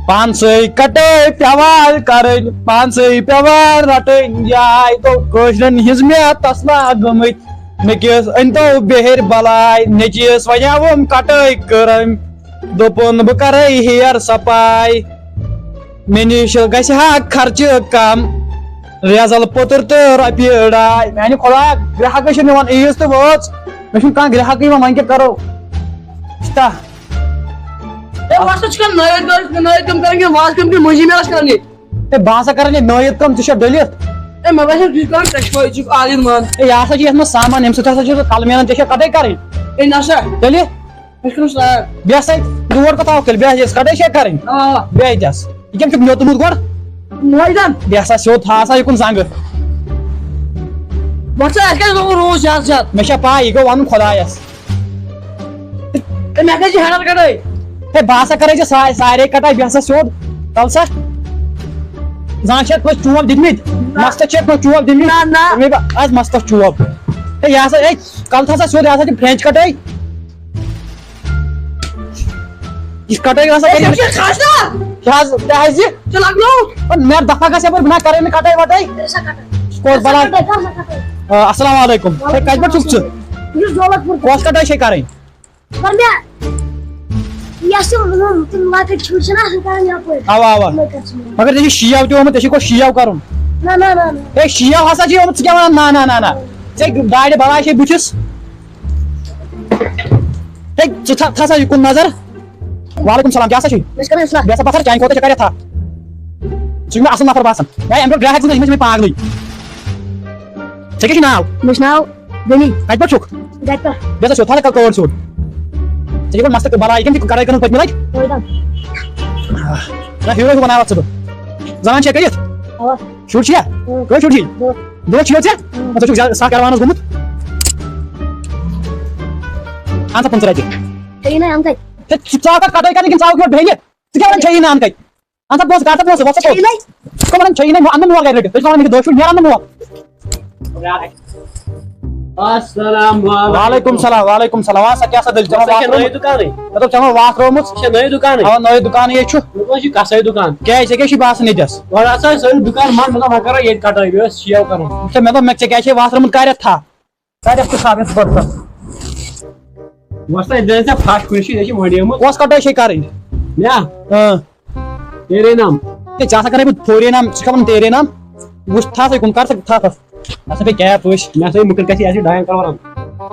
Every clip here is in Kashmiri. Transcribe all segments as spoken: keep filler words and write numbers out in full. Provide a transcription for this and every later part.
پانسٕے کٹٲے پٮ۪وان کرٕنۍ، پانسٕے پٮ۪وان رٹٕنۍ جاے۔ تو کٲشرٮ۪ن ہٕنٛز مےٚ تسلا گٔمٕتۍ، مےٚ کِس أنۍ تو بِہِرۍ بلاے۔ نیٚچوِس وَنیٛاوُم کٹٲے کٔرٕم، دوٚپُن بہٕ کرے ہیر صفاے، مےٚ نِش گژھِ ہا خرچہٕ کم، ریزل پوٚتُر تہٕ رۄپیہِ ڈاے۔ میانہِ خۄدایا، گراہکٕے چھِنہٕ یِوان، عیٖذ تہِ وٲژ، مےٚ چھُنہٕ کانٛہہ گراہکٕے یِوان، وۄنۍ کیٛاہ کرو؟ چھُ تہ۔ ہے، وۄستہٕ چھُ کانٛہہ نٲیِد کٲم، نٲیِد کٲم کران کِنہٕ وازٕ کٲم کِنہٕ مٔنٛزی میلَس کرنہِ؟ ہے، بہٕ ہسا کران یہِ نٲیِد کٲم، ژےٚ چھےٚ ڈٔلِتھ۔ ہے، مےٚ باسان، یہِ چھُ کران ٹٮ۪شوٲیی، ژٕ چھُکھ عالِم مان۔ ہے، یہِ ہسا چھُ یَتھ منٛز سامان، ییٚمہِ سۭتۍ ہسا چھُ کلہٕ میلان، ژےٚ چھےٚ کَٹٲے کرٕنۍ؟ ہے، نہ سا۔ تیٚلہِ؟ مےٚ چھُنہٕ سا۔ بیٚہہ سا، یور کوٚت آوُکھ تیٚلہِ؟ بیٚہہ، یۄس کَٹٲے چھےٚ کرٕنۍ؟ آ۔ بیٚہہ ییٚتہِ۔ یہِ کیٚمۍ چھُکھ نیوٗتمُت گۄڈٕ؟ نٲیِدَن۔ بیٚہہ سا سیوٚد، تھاو سا یُکُن زنٛگہٕ۔ وۄتھ سا، اَسہِ کیٛازِ گوٚو روٗد زیادٕ زیادٕ؟ مےٚ چھےٚ پَے، یہِ گوٚو وَنُن خۄدایَس۔ ہے، مےٚ کَتہِ چھِ ہٮ۪نٛڈَل کَٹٲے؟ ہے، بہٕ ہسا کَرے ژےٚ سا-، سارے کَٹٲے، بیٚہہ سا سیوٚد۔ تَل سا۔ زانٛہہ چھِ اَتھ منٛز چوب دِتمٕتۍ؟ نہ۔ مَستَس چھِ اَتھ منٛز چوب دِتمٕتۍ؟ نہ، نہ۔ مےٚ بہ-، آز مَستَس چوب۔ ہے، یہِ ہسا، ہے، کَلہٕ تھاو سا سیوٚد، یہِ ہسا چھِ فرٛٮ۪نٛچ کَٹٲے۔ یہِ کَٹٲے ہسا ہے، کَرِ ژےٚ چھُے خاص نا؟ کیٛاہ حظ، کیٛاہ حظ یہِ؟ ژٕ لَگنووُتھ۔ ہے، مےٚ دَفعہ گژھ یَپٲرۍ، بہٕ نہ کَرے نہٕ کَٹٲے وَٹٲے۔ ژٕ چھا کَٹٲے؟ کۄس بَلا؟ ژٕ کَٹٲے، کَر سا کَٹٲے۔ آ، السلام علیکم۔ ہے، کَتہِ پٮ۪ٹھ چھُکھ ژٕ؟ بہٕ چھُس دولت پوٗر۔ کۄس کَٹٲے چھے کَرٕنۍ؟ مگر مےٚ، یۄس یِم، یِم، تِم لۄکٕٹۍ شُرۍ چھِنہ آسان کَران یَپٲرۍ۔ اَوا، اَوا۔ تِمَے کَر ژٕ مےٚ۔ مگر ژےٚ چھُے شِیَو تہِ آمُت، ژےٚ چھُے گۄڈٕ شِیَو کَرُن۔ نہ، نہ، نہ، نہ۔ ہے، شِیَو ہسا چھُے آمُت، ژٕ کیٛاہ وَنان؟ نہ، نہ، نہ، نہ۔ ژےٚ دارِ بَلاے چھے بٕتھِس۔ ہے، ژٕ تھا-، تھاو سا یہِ کُن نظر۔ وعلیکم السلام، کیٛاہ سا چھُے؟ مےٚ چھِ کران اصلاح۔ بیٚیہِ ہسا پَتھر چانہِ کھۄتہٕ چھِ کَرِ تھَپھ۔ ژٕ چھُکھ مےٚ اَصٕل نفر باسان۔ ہے، اَمہِ برٛونٛٹھ گرٛاہک زٕ نہ، یِم ٲسۍ مےٚ پاگلٕے۔ ژےٚ کیٛاہ چھُے ناو؟ مےٚ چھُ ناو غنی۔ کَتہِ پٮ۪ٹھ چھُکھ؟ گَرِ پٮ۪ٹھ۔ بیٚیہِ ہسا چھُ، تھاو سا کَلہٕ کٲڈ سیوٚد۔ ژےٚ چھُے گۄڈٕ مَستَس بَلاے، یہِ کَمہِ کَٹٲے کٔرمٕژ پٔتمہِ لَٹہِ؟ وۄنۍ دَم۔ نہ، ہیٖرو ہیوٗ بَناوَتھ ژٕ بہٕ۔ زَنان چھےٚ کٔرِتھ؟ اَوا۔ شُرۍ چھِیا؟ اۭں۔ کٔژ شُرۍ چھِی؟ دہ۔ دہ چھِی ژےٚ؟ اۭں۔ ژٕ چھُکھ زیادٕ سخ ایڈوانس گوٚمُت۔ اَن سا پٕنٛژٕہ رۄپیہِ۔ ژےٚ یی نہ اَنکَے۔ ہے، ژٕ، ژٕ آو کَتھ کَٹٲے کَرنہِ کِنہٕ ژٕ آوُکھ یور بیٚہنہِ؟ ژٕ کیٛاہ وَنان چھےٚ یی نہٕ اَنکَے؟ اَن سا پونٛسہٕ، کَر سا پونٛسہٕ، وَس سا پونٛسہٕ۔ ژےٚ یی نَے۔ ژٕ کَم وَنان چھےٚ یی نَے، اَن نہٕ مول گَرِ رٔٹِتھ۔ ژٕ چھُکھ وَنان مےٚ چھِ دۄہ شُرۍ، نیران نہٕ مول۔ السلام علیکم۔ وعلیکم السلام، وعلیکم السلام۔ آ، سا کیٛاہ سا دٔلیٖل؟ ژےٚ ما ژےٚ چھےٚ وَتھ نٔے ترٲومٕژ؟ دُکانٕے؟ مےٚ دوٚپ، ژےٚ ما وَتھ ترٲومٕژ؟ ژےٚ چھےٚ نٔے دُکانٕے؟ اَوا، نٔے دُکانٕے یے چھُ۔ مےٚ دوٚپ، یہِ چھُ کَسٲے دُکان۔ کیٛازِ، ژےٚ کیٛاہ چھُے باسان ییٚتٮ۪س؟ گۄڈٕ ہسا ٲسۍ سٲنۍ دُکان بنٛد، مےٚ دوٚپ، وۄنۍ کَرو ییٚتہِ کَٹٲے، مےٚ ٲس شیو کَرُن۔ ژےٚ، مےٚ دوٚپ، مےٚ، ژےٚ کیٛازِ چھے وَتھ ترٲومٕژ؟ کَر یَتھ ژٕ صاف، یَتھ ژٕ بَرُن۔ وۄستا، ییٚتہِ زَن ژےٚ پھَش کُنہِ چھِ، یہِ چھِ مٔنڈیمٕژ۔ کۄس کَٹٲے چھے کَرٕنۍ؟ مےٚ؟ اۭں۔ تیرے نام۔ ہے، ژےٚ ہسا کَرے بہٕ تھوڑے نام، ژٕ چھُکھ وَنان تیرے نام؟ وٕچھ، تھاو سا یہِ کُن، کَر سا، تھاو، تھاو۔ اَتھ ہسا پیٚیہِ کیپ پٔش۔ مےٚ ہسا یہِ مُکٕر گژھِ، یہِ آسہِ ڈاین کَرورَن۔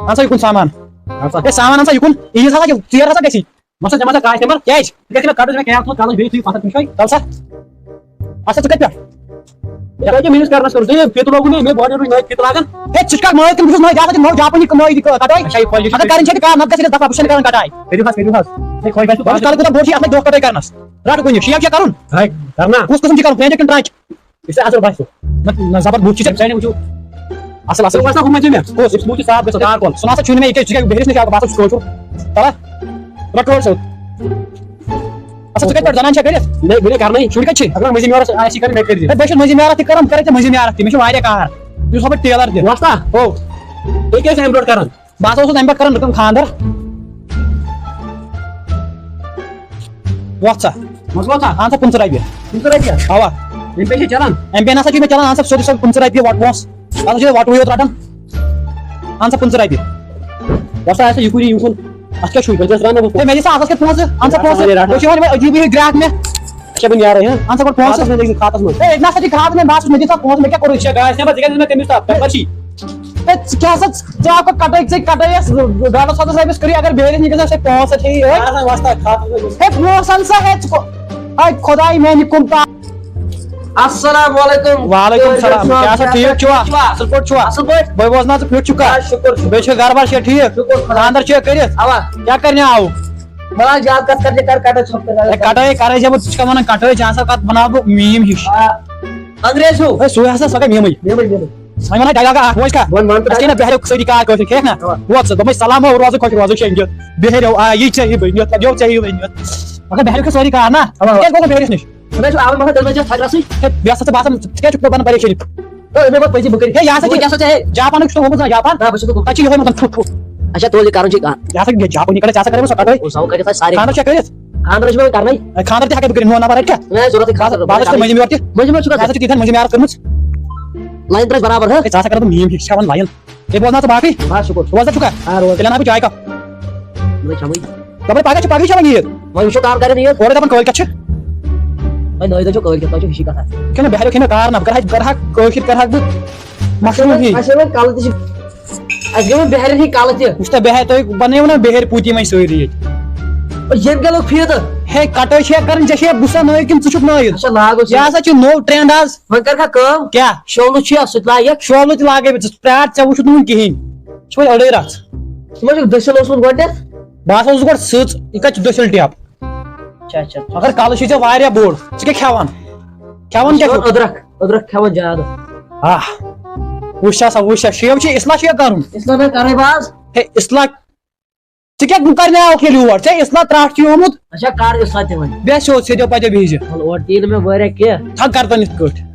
اَن سا یہِ کُن سامان۔ اَن سا۔ ہے، سامان اَن سا یہِ کُن، عیٖد ہسا چھِ، ژیر ہسا گژھی۔ وۄستا، ژےٚ ما چھا کاش نمبر؟ کیٛازِ؟ ژٕ گژھِ مےٚ کَٹُن، ژٕ مےٚ کیپ تھوٚد کَلَس، بیٚیہِ تُہۍ پَتھَر تِم چھٲے۔ تَل سا۔ اَچھا، ژٕ کَتہِ پٮ۪ٹھ؟ یہِ کَتہِ میٛٲنِس کَرنَس کَرُن؟ ژےٚ یہِ فِتہٕ لوگُن مےٚ، مےٚ باڈی روٗد نایِٹ فِتہٕ لاگان۔ ہے، ژٕ چھُکھ مٲرِتھ کِنہٕ بہٕ چھُس مٲرِتھ؟ یہِ ہسا چھِ نٔو جاپٲنی کٲ-، مٲرِتھ کٲ-، کَٹٲے۔ اچھا، یہِ کھۄل، یہِ چھُ اَدٕ کَرٕنۍ چھےٚ تہِ کٲم، نَتہٕ گژھِ یہِ دَفعہ، بہٕ چھُس نہٕ کَران کَٹاے۔ کٔرِو حظ، کٔرِو حظ۔ ہے، خۄش گژھِ۔ وۄنۍ چھُ کَلہٕ کوٗتاہ بوٚڑ چھُ، اَتھ لَگہِ دۄہ کَٹٲے کَرنَس۔ رَٹہٕ کُنہِ، شیو چھےٚ کَرُن؟ ہے، کَر نا۔ کُس قٕسٕم چھُ کَرُن؟ پرٛانہِ کِنہٕ ٹرٛانچہِ؟ یُس ژےٚ اَصٕل باسیو۔ نہ، نہ، زبر بُتھ چھُے ژےٚ۔ ژےٚ وٕچھِو۔ اَصٕل، اَصٕل۔ ژٕ وَن سا ہُمَے ژےٚ مےٚ۔ کُس؟ یُس بُتھ چھُ صاف گژھِ، دار کۄل۔ سُہ نہ سا چھُنہٕ مےٚ یہِ کینٛہہ، ژٕ کیٛاہ بِہِرِس نِش آکھ، بہٕ ہسا چھُس کٲشُر۔ تَلہ، رَٹ کٲشُر۔ اَصٕل، ژٕ کَتہِ پٮ۪ٹھ زَنان چھےٚ کٔرِتھ؟ نہ، بہٕ نہٕ کَرنَے۔ شُرۍ کَتہِ چھِ؟ اگر مٔنٛزِم یورَس آسی کَرٕنۍ، مےٚ کٔرۍ زِ۔ ہے، بہٕ چھُس مٔنٛزِم یارَتھ تہِ کَران، بہٕ کَرٕ ژےٚ مٔنٛزِم یارَتھ تہِ۔ مےٚ چھُ واریاہ کار۔ بہٕ چھُس ہُپٲرۍ ٹیلَر تہِ۔ وۄستا؟ او۔ تُہۍ کیٛازِ چھِو اَمہِ برونٛٹھ کَران؟ بہٕ ہسا اوسُس اَمہِ پَتہٕ کران لُکن خانٛدر۔ وۄتھ سا۔ منٛز وۄتھ سا۔ اَن سا پٕنٛژٕہ رۄپیہِ۔ پٕنٛژٕہ رۄپیہِ؟ اَوا۔ ایم پے چھا چلان؟ ایم پے نہ سا چھُ مےٚ چلان، اَن سا سیوٚدُے سیوٚد پٕنٛژٕہ رۄپیہِ وَٹہٕ وونٛس۔ اَتھ چھُ وَٹہٕ یوت رَٹان۔ اَن سا پٕنٛژٕہ رۄپیہِ۔ وۄتھ سا، اَسہِ یہِ کُنہِ یہِ کُن۔ اَتھ کیٛاہ چھُے؟ بہٕ چھَس رَنان۔ ہے، مےٚ دِ سا اَتھَس کیٛاہ پونٛسہٕ؟ اَن سا پونٛسہٕ۔ رَٹان۔ بہٕ چھُس وَنان یِمَے عجیٖبٕے ہِوۍ گرٛاکھ مےٚ۔ اچھا، بہٕ نیرٕ، ہاں؟ اَن سا گۄڈٕ پونٛسہٕ۔ خاتَس منٛز لیکھِو، خاتَس منٛز۔ ہے، ییٚتہِ نہ سا چھِ خاتَس منٛز، بہٕ ہسا چھُس، مےٚ دِ سا پونٛسہٕ، مےٚ کیٛاہ کوٚرُتھ؟ یہِ چھا گاش نٮ۪بر؟ ژٕ کیٛازِ دِژ مےٚ تٔمِس تَتھ؟ تَمہِ پَتہٕ چھی۔ ہے، ژٕ کیٛاہ سا، ژےٚ آو کَٹٲے، ژےٚ کَٹٲیَس ڈۄڈَس ہَتَس رۄپیَس کٔرِو، اگر بیٚیہِ ٲسۍ نِکَس سا پونٛسہٕ ٹھیٖک۔ ہے، اَہَن سا، وۄستا، خاتَس منٛز۔ ہے، پونٛسہٕ اَن سا، ہے، ژٕ کو-، ہے، خۄداے میٛانہِ کُمتا۔ السلام علیکم۔ وعلیکم السلام۔ کیٛاہ سا ٹھیٖک چھُوا؟ اَصٕل پٲٹھۍ چھُوا؟ اَصٕل پٲٹھۍ۔ بہٕ بوزناو ژٕ فِٹ چھُکھا؟ آ، شُکُر، شُکُر۔ بیٚیہِ چھُکھ گَرٕ بار چھا ٹھیٖک؟ شُکُر خۄدایَس۔ خانٛدر چھا کٔرِتھ؟ اَوا۔ کیٛاہ کَرنہِ آوُکھ؟ مےٚ حظ یاد کَتھ کَرنہِ کَر کَٹٲے ژھۄپہٕ کٔرِتھ۔ ہے، کَٹٲے کَرٕے چھےٚ، بہٕ ژٕ چھُکھ وَنان کَٹٲے، ژےٚ ہسا کَتھ بَناو بہٕ میٖم ہِش۔ آ، انگریز ہیوٗ۔ ہے، سُے ہسا، سۄ گٔے میٖمٕے۔ میٖمٕے، میٖمٕے۔ وۄنۍ وَنَے ڈایلاگا اَکھ، بوز کھا؟ وَن، وَن تہٕ اَسہِ چھِنہ ڈایلاگ۔ بہرِو سٲری کار کٲشِر، ٹھیٖک نا؟ اَوا۔ ووت ژٕ، دوٚپمَے، سلام ہو، روزٕ خۄش، روزٕ شیٚنگِتھ۔ بہرِو آ، یہِ ژےٚ ہی ؤنِتھ، یہِ ژےٚ ہی ؤنِتھ۔ مگر بہرِو کھا سٲری کار نا؟ اَوا، اَوا۔ ژٕ کیٛازِ گوٚو نہٕ بہرِس نِش؟ خۄداے چھُ آوُر مگر تیٚلہِ وَنہِ ژےٚ تھَکرَسٕے۔ ہے، بیٚیہِ ہسا ژٕ باسان، ژٕ کیٛازِ چھُکھ مےٚ بَنان پریشٲنی؟ ہے، مےٚ ووٚن پٔزی بہٕ کٔرِتھ۔ ہے، یہِ ہسا وۄنۍ چھِ کیٛاہ سا ژےٚ ہے؟ جاپانُک چھُ ووٚنمُت نا، جاپان۔ نہ، بہٕ چھُس نہٕ گوٚمُت۔ تَتہِ چھِ یِہوٚے مطلب تھُو، تھُو۔ اچھا، تُل یہِ کَرُن چھُے کانٛہہ۔ یہِ ہسا گٔے جاپٲنی کَران، ژےٚ ہسا کَرے وۄنۍ سۄ کَٹٲے۔ او، سۄ کَرِ تَتہِ سارے۔ خانٛدر چھا کٔرِتھ؟ خانٛدر چھُ مےٚ وۄنۍ کرنَے۔ اے، خانٛدر تہِ ہٮ۪کَے بہٕ کٔرِتھ، میون نمبر رَٹہِ کھا؟ نہ، ضروٗرت ہے خانٛدر۔ بہٕ آسہٕ تۄہہِ مٔنٛزِم یورٕ تہِ۔ مٔنٛزِم حظ چھُ گژھان۔ مےٚ ہسا چھِ تیٖژ ہن مٔنٛزِم یارس کٔرمٕژ۔ line ترٲیِس برابر، ہہ؟ اے، ژٕ ہسا کَرَکھ بہٕ meme ہِش، چھِ ہٮ۪وان line۔ اے، بوزناو ژٕ باقٕے؟ بس شُکُر۔ روزدار چھُکھا؟ آ، روزدار۔ تیٚلہِ اَنہٕ ہا بہٕ چاے cup۔ نہ، کھٮ۪مٕے۔ دَپان پَگاہ چھِ، پَگہٕے چھِ وَنان عیٖد۔ وۄنۍ وٕچھو کَر کَرن عیٖد۔ اورٕ دَپان کٲلۍ کٮ۪تھ چھِ۔ وۄنۍ نٲیِد چھو کٲلۍ کٮ۪تھ، تۄہہِ چھو ہِشی کَتھا۔ کیٛاہ نہ، بہرِ کھیٚیہِ مےٚ کار نہ، بہٕ کَرٕ ہا، بہٕ کَرٕ ہا کٲشِر کَرٕ ہا بہٕ مَشروٗم ہی۔ اَسہِ چھِ وۄنۍ کَلہٕ تہِ چھِ، اَسہِ گٔے وۄنۍ بہرِ ہِنٛدۍ کَلہٕ تہِ۔ وٕچھ تہ، بہرِ تۄہہِ بَنٲیِو نہ بہرِ پوٗتی وۄنۍ سٲری ییٚتہِ۔ ییٚمۍ کیٛاہ لوٚگ فیٖتہٕ؟ ہے، کَٹٲے چھےٚ کَرٕنۍ، ژےٚ چھےٚ، بہٕ چھُسا نٲیِد کِنہٕ ژٕ چھُکھ نٲیِد؟ اچھا، لاگو سُہ۔ یہِ ہسا چھُ نوٚو trend آز۔ وۄنۍ کَر کھا کٲم؟ کیٛاہ؟ شولہٕ چھُ یا سُہ تہِ لاگہِ۔ شولہٕ تہِ لاگے بہٕ، ژٕ پرٛار، ژےٚ وٕچھُتھ نہٕ وُنہِ کِہیٖنۍ۔ یہِ چھِ وۄنۍ أڑٕے رَژھ۔ ژٕ ما چھُکھ دٔسِل اوسمُت گۄڈٕنٮ۪تھ؟ بہٕ ہسا اوسُس گۄڈٕ سٕژ، یہِ کَتہِ چھُ دٔسِل ٹیپ؟ اچھا، اچھا۔ مگر کَلہٕ چھُے ژےٚ واریاہ بوٚڑ، ژٕ کیٛاہ کھٮ۪وان؟ کھٮ۪وان کیٛاہ چھُکھ؟ أدرَکھ، أدرَکھ کھٮ۪وان زیادٕ۔ آہ، وٕچھ سا، وٕچھ سا، شیو چھُ اصلاح چھُ یہِ کَرُن۔ اصلاح نہ کَرَے بہٕ آز۔ ہے، اصلاح، ژٕ کیٛاہ کرنہِ آوُکھ ییٚلہِ یور؟ ژےٚ اصلاح ترٛٹھ چھُے آمُت۔ اچھا، کر اصلاح تہِ وۄنۍ؟ بیٚہہ سیوٚد، سیٚدیو پتیو بیٚہزِ۔ وَلہٕ اورٕ تہِ یی نہٕ مےٚ واریاہ کینٛہہ۔ تھَو کر تَن یِتھ کٲٹھۍ۔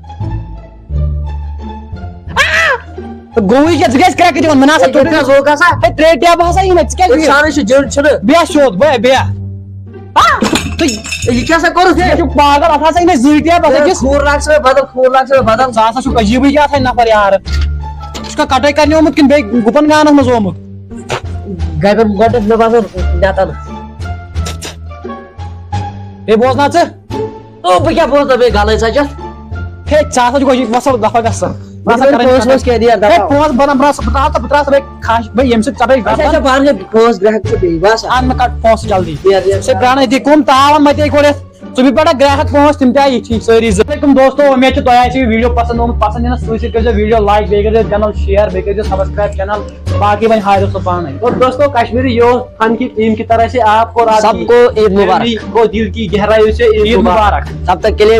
تہٕ گوٚوٕے کیٛاہ؟ ژٕ کیٛازِ کرٛٮ۪کہٕ دِوان؟ مےٚ نہ سا ہے، ژوٚٹ۔ ژےٚ کیٛاہ زوٚگ ہسا؟ ہے، ترٛےٚ ٹیبہٕ ہسا یِن اَتہِ، ژٕ کیٛازِ ییٚلہِ بیٚہکھ؟ سانٕے چھُ جیٚنٛڈ چھُنہٕ۔ بیٚہہ سیوٚد، بیٚہہ، بیٚہہ۔ ہا؟ تہٕ یہِ کیٛاہ سا کوٚرُتھ ژےٚ ہے؟ چھُکھ پاگل، اَتھ ہسا یِن اَسہِ زٕے ٹیبہٕ، ہسا ہے، چھِس۔ کھوٗر لاگ ژٕ مےٚ بدل، کھوٗر لاگ ژٕ مےٚ بدل۔ ژٕ ہسا چھُکھ عجیٖبٕے کیٛاہ تھایہِ نفر یارٕ۔ ژٕ چھُکھا کٹٲے کرنہِ آمُت کِنہٕ بیٚیہِ گُپن گانس منٛز آمُت؟ گرِ پٮ۪ٹھ گۄڈٕنٮ۪تھ مےٚ باسان نٮ۪تن۔ ہے، بوزنا ژٕ؟ او، بہٕ کیٛاہ بوزناو بیٚیہِ گلے ژَجَتھ؟ ہے، ژٕ ہسا چھُکھ وۄنۍ وَسان دفعہ گژھان۔ بہٕ بہٕ ہسا کرٕ کرٕ پونٛسہٕ وۄنۍ وونٛسہٕ کینٛہہ، دِیَتھ بہٕ دَپان۔ پونٛسہٕ بَنان، بہٕ ہسا، بہٕ ترٛاوٕ تہٕ بہٕ ترٛاوٕ سا بیٚیہِ کھَش، بیٚیہِ ییٚمہِ سۭتۍ ژَٹَے اچھا، اچھا، گژھان۔ بہٕ اَنہٕ پونٛسہٕ گرٛاہَک چھُ بیٚیہِ، بہٕ ہسا۔ اَن مےٚ کَڑ پونٛسہٕ جلدی۔ بیٚیہِ، بیٚیہِ۔ ژےٚ پرٛانَے دی کُم تاوَن مَتے گۄڈٕنٮ۪تھ۔ ژٕ بہٕ پٮ۪ٹھٕ گرٛاہَک پانٛژھ، تِم تہِ آیہِ یِتھی سٲری زٕ۔ السلام علیکم دوستو، اُمید چھِ تۄہہِ آسہِ یہِ video پسنٛد آمُت۔ پسنٛد یِنَس سۭتۍ سۭتۍ کٔرۍزیو video like، بیٚیہِ کٔرۍزیو channel share، بیٚیہِ کٔرۍزیو subscribe channel۔ باقٕے وۄنۍ ہاریو سُہ پانَے۔ اور دوستو، کشمیری یوز فن کی ٹیم کی طرف سے آپ کو اور آپ سب کی کو عید فیملی مبارک۔ کو دل کی گہرائیوں سے عید عید مبارک۔ مبارک۔ تب تک کے لیے